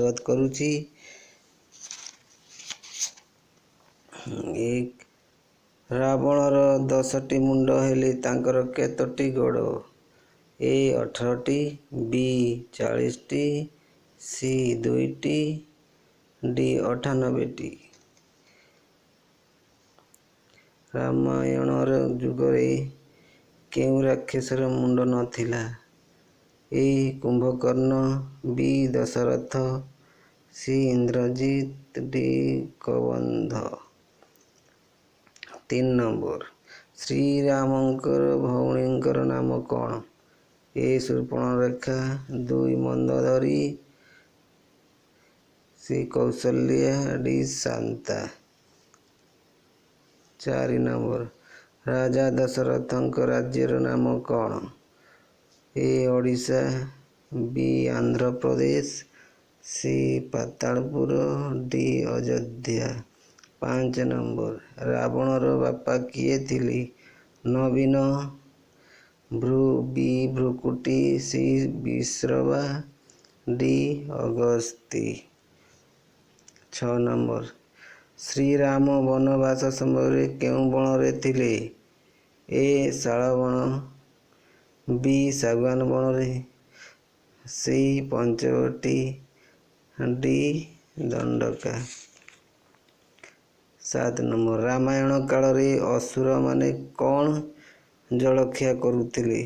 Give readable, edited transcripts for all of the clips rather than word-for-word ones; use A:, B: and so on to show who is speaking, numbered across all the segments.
A: ସ୍ୱାଗତ କରୁଛି। 1, ରାବଣର 10ଟି ମୁଣ୍ଡ ହେଲେ ତାଙ୍କର କେତୋଟି ଗୋଡ଼? ଏ 18ଟି, ବି 40ଟି, ସି 2ଟି, ଡି 98ଟି। ରାମାୟଣର ଯୁଗରେ କେଉଁ ରାକ୍ଷସର ମୁଣ୍ଡ ନଥିଲା? A Kumbhakarna, B Dasharath, C Indrajit, D Kabandha. 3 number, ଶ୍ରୀରାମଙ୍କର ଭଉଣୀଙ୍କର ନାମ କ'ଣ? ଏ Surpanakha, 2 Mandodari, C Kaushalya, D Shanta. 4 number, ରାଜା ଦଶରଥଙ୍କ ରାଜ୍ୟର ନାମ କ'ଣ? A Odisha, B Andhra Pradesh, C Patalpur, D Ayodhya. 5 number, ରାବଣର ବାପା କିଏ ଥିଲେ? ନବୀନ, ବି ଭ୍ରୂକୁଟି, C Vishrava, D Agasti. 6 number, Shriram ବନବାସ ସମୟରେ କେଉଁ ବଣରେ ଥିଲେ? ଏ ଶାଳବଣ, ବି ଶାଗୁଆନ ବଣରେ, C Panchavati, D Dandaka. 7 number, Ramayana କାଳରେ ଅସୁରମାନେ କ'ଣ ଜଳଖିଆ କରୁଥିଲେ?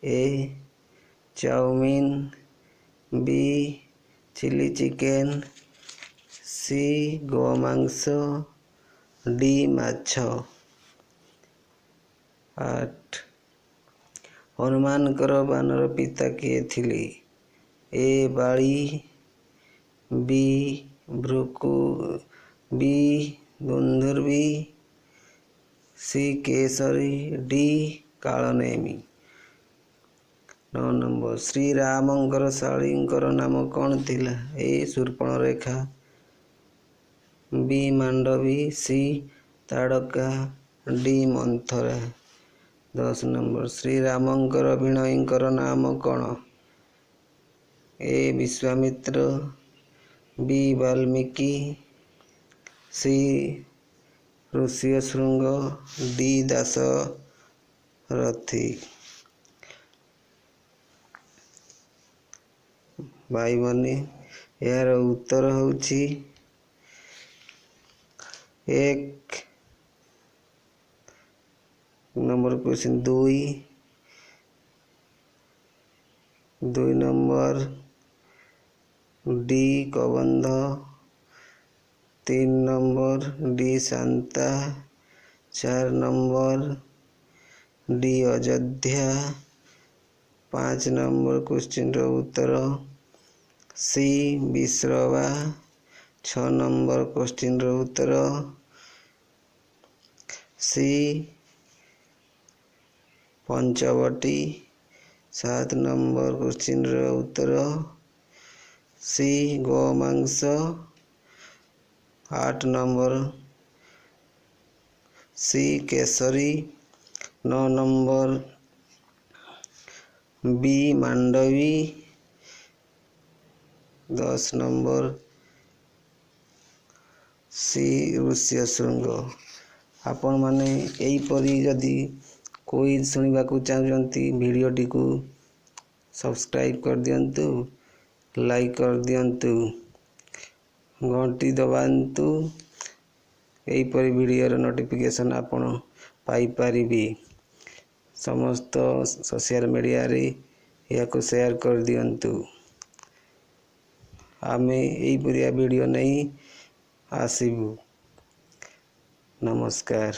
A: A chowmein, B chilli chicken, C ଗୋମାଂସ, ଡି ମାଛ। 8, ହନୁମାନଙ୍କର ବାନର ପିତା କିଏ ଥିଲେ? ଏ ବାଳି, ବି ଭୃକୁ, ବି ଦୁନ୍ଦୁଭି, ସି କେଶରୀ, ଡି କାଳନେମି। 9 ନମ୍ବର, ଶ୍ରୀରାମଙ୍କର ଶାଳୀଙ୍କର ନାମ କ'ଣ ଥିଲା? A Surpanakha, B Mandavi, C Tadaka, D Manthara. 10 number, ଶ୍ରୀରାମଙ୍କର ଭିଣୋଇଙ୍କର ନାମ କ'ଣ? A Vishwamitra, B Valmiki, C Rishyasringa, D Dasarathi. ଭାଇମାନେ, ଏହାର ଉତ୍ତର ହେଉଛି 1 number question, 2, 2 number D Kabandha, 3 number D Shanta, 4 number D Ayodhya, 5 number କ୍ୱେଶ୍ଚିନ୍ର ଉତ୍ତର ସି ବିଶ୍ରବା, 6 ନମ୍ବର କ୍ୱେଶ୍ଚିନ୍ର ଉତ୍ତର C Panchavati, 7 number କ୍ୱେଶ୍ଚିନ୍ର ଉତ୍ତର C ଗୋମାଂସ, 8 number C Keshari, 9 number B Mandavi, 10 number C Rishyasringa. ଆପଣମାନେ ଏହିପରି ଯଦି କୁଇଜ୍ ଶୁଣିବାକୁ ଚାହୁଁଛନ୍ତି, ଭିଡ଼ିଓଟିକୁ ସବସ୍କ୍ରାଇବ୍ କରିଦିଅନ୍ତୁ, ଲାଇକ୍ କରିଦିଅନ୍ତୁ, ଘଣ୍ଟି ଦବାନ୍ତୁ। ଏହିପରି ଭିଡ଼ିଓର ନୋଟିଫିକେସନ୍ ଆପଣ ପାଇପାରିବେ। ସମସ୍ତ ସୋସିଆଲ ମିଡ଼ିଆରେ ଏହାକୁ ସେୟାର କରିଦିଅନ୍ତୁ। ଆମେ ଏହିପରିଆ ଭିଡ଼ିଓ ନେଇ ଆସିବୁ। ନମସ୍କାର।